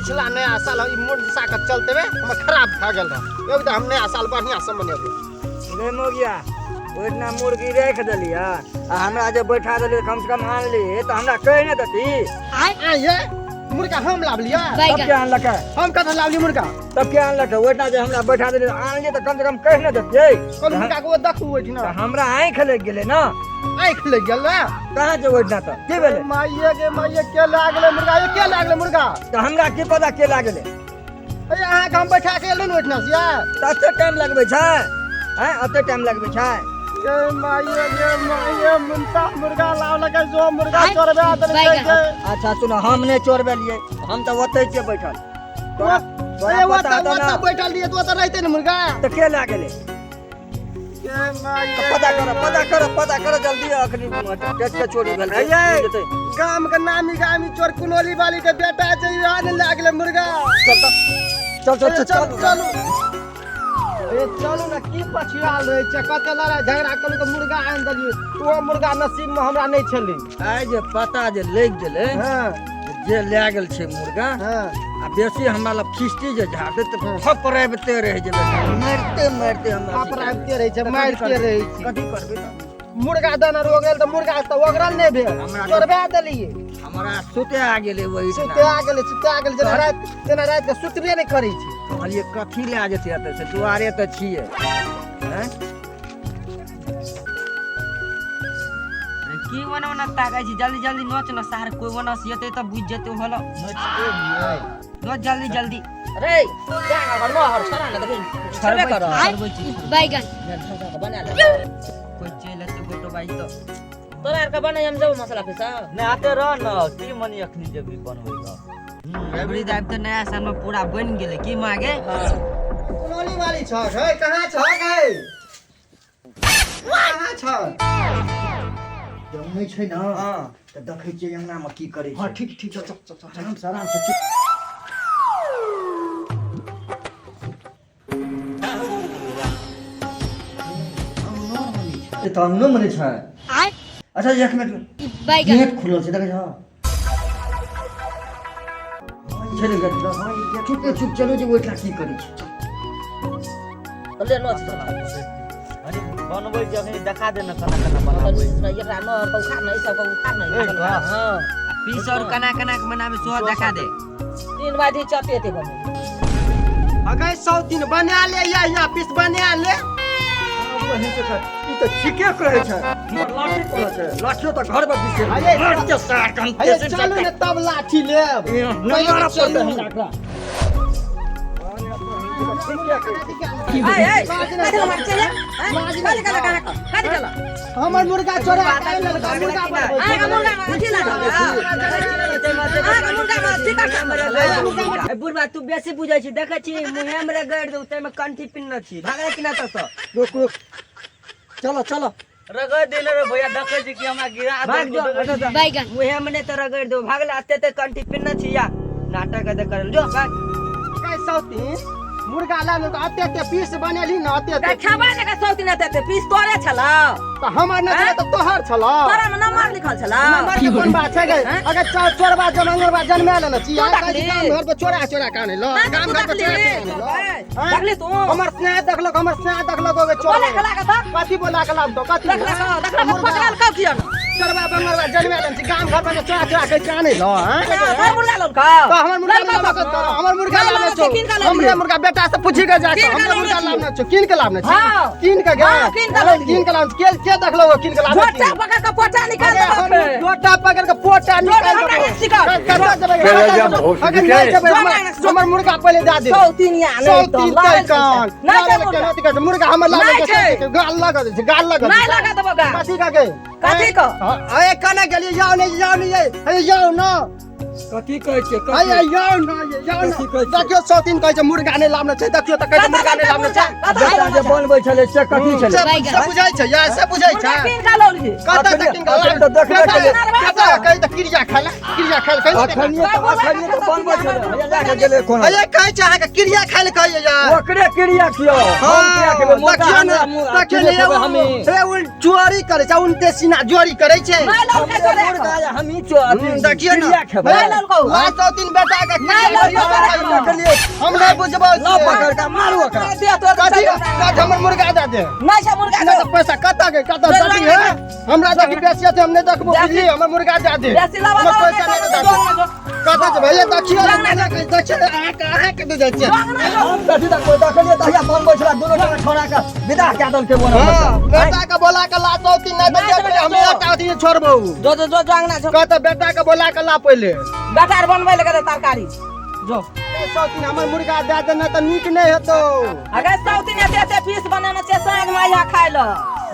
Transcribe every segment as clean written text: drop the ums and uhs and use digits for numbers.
पिछला नया साल ई मुर्सा के चलते में हमर खराब भए गेल रह। एकदम हम नया साल बढ़िया से मनेबै। रे मोगिया, ओहिना मुर्गी राखि देलियै आ हमरा जे बैठा देलियै, कम से कम आनली तऽ हमरा कहि ने देती। आय ये मुर्गा हम लाबलियै। तब के आनलकै? हम कतऽ लाबली मुर्गा? तब के आनलकै? ओहिना जे हमरा बैठा देलियै, आनलियै तऽ कम से कम कहि ने देतियै। कोन मुर्गा के? ओ देखू ओहिठिना। तऽ हमरा आँखि लागि गेलै ने। आँखि लागि गेल ने? कहाँ छै ओहिना? तऽ की भेलै? माइये गे माइये, के लागलै मुर्गा? ये के लागलै मुर्गा? तऽ हमरा की पता के लागलै। अरे अहाँके हम बैठा के एलहुँ ने ओहिठिना से यार। तऽ एते टाइम लगबै छै? आँय, एते टाइम लगबै छै? गे माइये गे माइये, मुंता मुर्गा लावलकै, जो मुर्गा चोरबा देलकै गे। अच्छा सुन, हम नहि चोरबेलियै, हम तऽ ओतै छियै बैठल। तोरा तोरा ए पता ओतऽ हेतौ ने? ओतऽ बैठल रहियै तऽ ओतऽ रहितै ने मुर्गा। तऽ के लए गेलै? गे माइये। तऽ पता कर, पता कर, पता कर जल्दी, अखनी टेट के चोरी भेल छै। अये। जेतै। गाम के नामी गामी चोर कुनोली वाली के बेटा छै, इएह ने लए गेलै मुर्गा। चल तऽ, चल चल ए, चल। चलू चलू, ए चलू ने, की पछुआल रहै छै? कते लड़ाइ झगड़ा करू तऽ मुर्गा आनि देलियै, ओ मुर्गा नसीब मे हमरा नहि छलै। आइ जे पता जे लागि गेलै जे लए गेल छै मुर्गा, आ बेसी हमरा लग खिस्ती जे झाड़तै तऽ थपराबिते रहि जेबै, मारिते मारिते हमरा। थपराबिते रहै छै, मारिते रहै छै। कथी करबै तऽ? मुर्गा दाना रो गेल तऽ मुर्गा तऽ ओगरल नहि भेल, चोरबा देलियै। हमरा सुते आ गेलै ओहि। सुते आ गेलै, सुते आ गेलै, जेना राति के सुतबे नहि करै छै। कहलियै कथी लए जेतै एतऽ से, दुआरे तऽ छियै, आँय? की ओना ओना ताकै छी? जल्दी जल्दी नोच न सार, कोई ओना से जेतै तऽ बुझि जेतै। होलो, नोच जल्दी जल्दी। रे जा घर महर छोड़ा ने, देखी छोड़बे कर। बैगन। बना ले। कोई चलि एतै गोटो बाजी तऽ। तोरा आर के बने हम जब मसाला पीसा। नहि आते रह न, की मनी अखनी जेबी बनबै लए। अबरी दाबि तऽ नया साल में पूरा बनि गेलै की मागे? कुनौली वाली छ है, कहाँ छ है, कहाँ छ? जब नहि छै ने तऽ देखै छियै अंगनामे की करै हाँ छै। ठीक ठीक, चल चल चल चल। आराम से, आराम से, चुप। ई तऽ अंगनो मे नहि छै। अच्छा, एक मिनट। बैगन। गेट खुलल छै, देखै छौ? छै ने गेट? हाँ, ई गेट। चुप चुप, चलू जे ओहिठा की करै छै। ले नोच। अरे बनबै छै अखनी, देखा दे न केना केना बनाबै। एकरा नहर के उखाड़ ने, ई सब के उखाड़ ने। हां। पीस और केना केना के बनाबे सेहो देखा दे। 3 बाजी चपेते बने। अगर सौ तीन बना ले, या पीस बना ले। ई तऽ ठीके कहै छै, हमर लाठी कोना छै? लाठियो तऽ घर मे बिसरि अरे, गेल। के सार कन। अरे चलू ने तब लाठी लेब। नहि मारऽ पड़तै हमरा एकरा। ए ए, कथि मार छै? कथि कला कहाँ कथि कला? हमर मुर्गा चोरा के आनि लेलक, मुर्गा बनबै अहाँ के मुर्गा में अथी लागल, अहाँ के मुर्गा में अथी काट। ए बुढ़बा, तू बेसी बुझै छी, देखै छी मुँहे मे रगड़ि दौ, ताहिमे कंठी पिन्हने छी। भागले कि ना तोसँ? रुक रुक, चलो चलो। रगड़ देले रे भैया, देखै छी कि हमरा गिरा भाग जो। देलको, देखै छी। बैगन। मुँहे मे नहि तऽ रगड़ि दौ। भागले, एते एते कंठी पिन्हने छी या नाटक एते करल जो, भाग। सौ तीन मुर्गा ला लेलक, अते अते पीस बनेली ने, अते अते। खेबा जका सौ तीन एते एते पीस तोरे छला? तऽ हमर नहि छलै तऽ तोहर छलौ? तोरा में नंबर लिखल छला? नंबर के कोन बात छै गे? अगर चोरबा जमंगरबा जनमे लेने छी, तू आइ देखली? गाम घर पर चोरा चोरा के आनै लो, हाँ, गाम तू घर पर देखली? चोरा चोरा आनै लो। आँय? देखली तू? हमर स्नेह देखलक, हमर स्नेह देखलक ओके चोर। बोले खला के तक। कथी बोला के लाब दो, कथी? देखलक, देखलक, पकड़ल कब किया न? चोरबा बंगरबा जनमे लेने छी, गाम घर पर चोरा चोरा के आनै लो, आँय? तोहर मुर्गा लौका। तो हमर मुर्गा लाबऽ के तोरा, हमर मुर्गा नहीं लाबने लाबने छौ। छै, कीन के लाबने। हमरे मुर्गा बेटा से पूछी के जा के, कीन के हमरे मुर्गा लाबने लाबने छौ, कीन के लाबने छी। हाँ। कीन के गे। हाँ, कीन के लाबने। कीन के लाबने के के देखलो कीन के लाबने? झोटा पकड़ के पोटा निकाल अरे देबो हम फेर। झोटा पकड़ के पोटा निकाल हमरा देबो। नहीं सिखा। कतऽ जेबै? चल कतऽ जा, जेबै? बहुत अगर ठीक नहि है। जेबै, हमर मुर्गा पहिले दए दे। सौ तीन या सौ नहीं तो तीन लाल तै कान। नहीं छै लाल मुर्गा। केना दिक्कत छै? मुर्गा हमर लाल नहीं छै। गाल लगा दै छै, गाल लगा नहीं लगा देबो गाल। कथी का गे? कथी क? अरे कने गेलियै? जाउ नहि, जाउ नहि, अरे जाउ न। कथी कहै छियै? अरे जाउ न, जाउ न। कथी कहै छियै? देखियौ, सौ तीन कहै छै मुर्गा नहि लाबने छै, देखियौ तऽ कहै छै मुर्गा नहि लाबने छै। बेटा जे बनबै छलै से कथी छलै? से से बुझै छै या से बुझै छै? मुर्गा कीन के लौलही। कतऽ से कीन के? अखन तऽ देखबे केलियै। कतऽ कहै तऽ क्रिया खाय ले, क्रिया खाय ले कहि। अखनिये तऽ, अखनिये तऽ बनबै छलै। हैया लए। लए के गेलै कोना। अरे कहै छै अहाँके क्रिया खाय लए कहैया यार। ओकरे क्रिया कियो, हम किया खेबै मुर्गा? देखियौ ने, हमरा देखियौ ने, खेबै हमी। हे उल चोरी करै छै, उल्टे सीना जोरी करै छै। नहीं लौके हमरे छोड़े मुर्गा या हमही चो अथी देखियौ ने। क्रिया खेबै। नहीं लौकौ। ला सौतीन बेटा के नहीं क्रिया लौकौ, खाय लए। देखलियै। हम नहि बुझबै ला पकड़ के मारू ओकरा। दे तोर। कथी कथी? हमर मुर्गा दे दे। नहीं छै मुर्गा। नहि तऽ पैसा कतऽ के कतऽ दे दे दे। है? हमरा जब बेसी छै हम नहि देखबो, बेसी- बुझलियै? हमर मुर्गा दे दे। बेसी लावा हमर लावा पैसा नहीं नहि दे जो दे। जो। कतऽ छै भैया? देखियौ जाउ ना। ने, देखियौ ने, अहाँके अहाँके दे जाइ छियै। हम कथी तक देखलियै तहिया बनबै छला, दुनू टा छोड़ा के विदा कए देलकै बोरा। हाँ, बेटा के बोला के ला सौतीन, नहि तऽ नहि देख ले, हम बेटा, एकटा अथी नहि छोड़बौ। जो जो जो जो अंगना जो। कहतऽ बेटा के बोला के ला पहिले। बेटा आर बनबै लगे तरकारी जो। सौतीन, हमर मुर्गा दे दे, नहि तऽ नीक नहि हेतौ। अगर सौतीन एते एते पीस बनाना छै, साँझ में आइहा खाय ल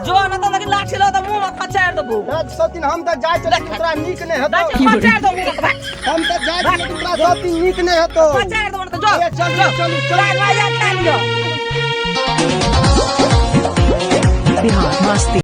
जो, न तऽ लेकिन लाठी लो तऽ मुंह में खचारि देबो। ए, सौतीन, हम तऽ जाइ छलियै, तोरा नीक नहि हेतौ। खचारि देबो मुंह में। हम तऽ जाइ छलियै, तोरा सौतीन नीक नहि हेतौ। खचारि देबो न तऽ जो। ए, चलू चलू चलू। साँझ में आइहा खाय लियो। बिहार मस्ती।